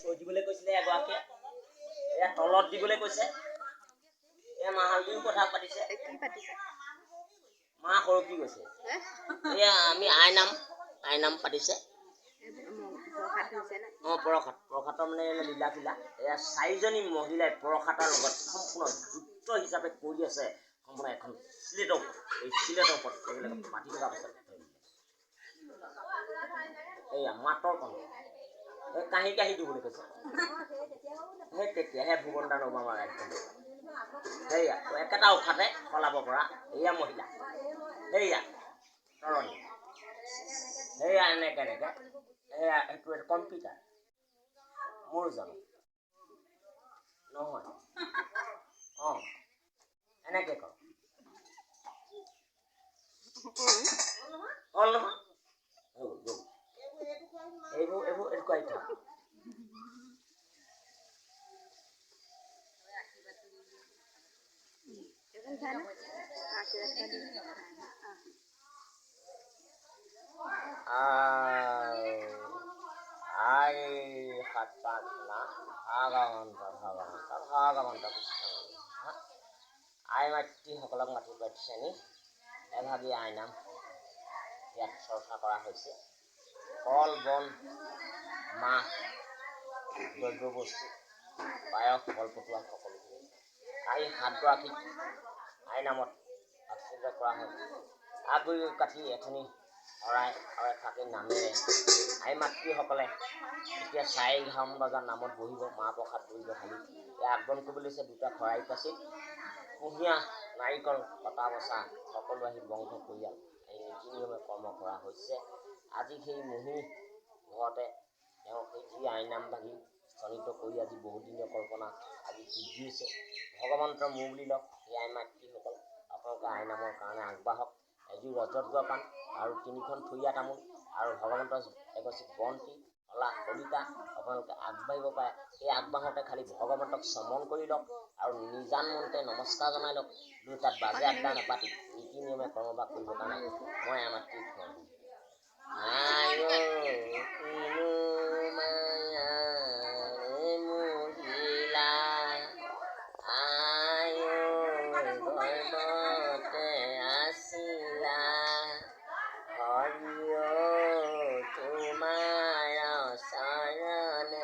থৈ দিবলৈ কৈছিলে এগৰাকীয়ে, এয়া তলত দিবলৈ কৈছে। এয়া মাহালদিও কথা পাতিছে, মা সৰকি গৈছে। এয়া আমি আইনাম পাতিছে। অঁ, প্ৰসাদ, প্ৰসাদৰ মানে লীলা খিলা। এয়া চাৰিজনী মহিলাই প্ৰসাদৰ লগত সম্পূৰ্ণ যুক্ত হিচাপে কৰি আছে। সম্পূৰ্ণ এখন চিলেটৰ ওপৰত, এই চিলেটৰ ওপৰত এইবিলাক পাতি থকা পাছত এইয়া মাতৰ কণ এই কাঁহী কাঁহী দিবলৈ কৈছে। সেই তেতিয়াহে ভুৱন দান ওবামাৰ একদম সেয়া একেটা উশাতে সলাব পৰা এয়া মহিলা, সেয়া তৰণী, সেয়া এনেকে এনেকে সেয়া এইটো কম্পিউটাৰ মোৰ জানো নহয়। অঁ, এনেকে কৰ হ'ল নহয়, হৈ গ'ল। এইবোৰ এইবোৰ এনেকুৱা থাক। I সাত পাঁচ না ভাগৱন্ত ভগৱন্ত ভগৱন্ত কৃষ্ণ। আই মাতৃসকলক মাতি পাতিছে এভাগী আইনাম ইয়াত চৰ্চা কৰা হৈছে। কল বন মাহ দ্ৰব্য বস্তু পায়স কলপটুৱা সকলোখিনি আহি সাতগৰাকীক আইনামত আশীৰ্বাদ কৰা হয়। আগগুৰি কাঠি এখনি শৰাই আৰু এফাকি নামেৰে আই মাতৃসকলে এতিয়া 4:11 বজাৰ নামত বহিব, মাহ প্ৰসাদ বহিব। খালি এই আগবন কৰিবলৈ লৈছে দুটা শৰাই পাচিত কুঁহিয়া নাৰিকল কটা বচা সকলো আহি বংশ পৰিয়াল এই নীতি নিয়মে কৰ্ম কৰা হৈছে। আজি সেই মুহি ঘৰতে তেওঁ সেই যি আইনাম ভাগি স্থগিত কৰি আজি বহুতদিনীয়া কল্পনা আজি সিদ্ধি হৈছে। ভগৱন্তৰ মোৰ বুলি লওক সেই আই মাতৃসকল, আপোনালোকে আইনামৰ কাৰণে আগবাঢ়ক। এযোৰ ৰজত গোৱা পাণ আৰু তিনিখন থুৰীয়া তামোল আৰু ভগৱন্তৰ এগছি বন্তি শলা শলিতা আপোনালোকে আগবাঢ়িব পাৰে। এই আগবাঢ়োঁতে খালি ভগৱন্তক স্মৰণ কৰি লওক আৰু নিজান মনতে নমস্কাৰ জনাই লওক। লৈ তাত বাজে আড্ডা নাপাতি নীতি নিয়মে কৰ্মভাগ কৰিবৰ কাৰণে মই আই মাতৃক কওঁ। আই কিনো মায়াৰে মহিলা, আই গৰ্ভতে আছিলা, হৰি তোমাৰ চৰণে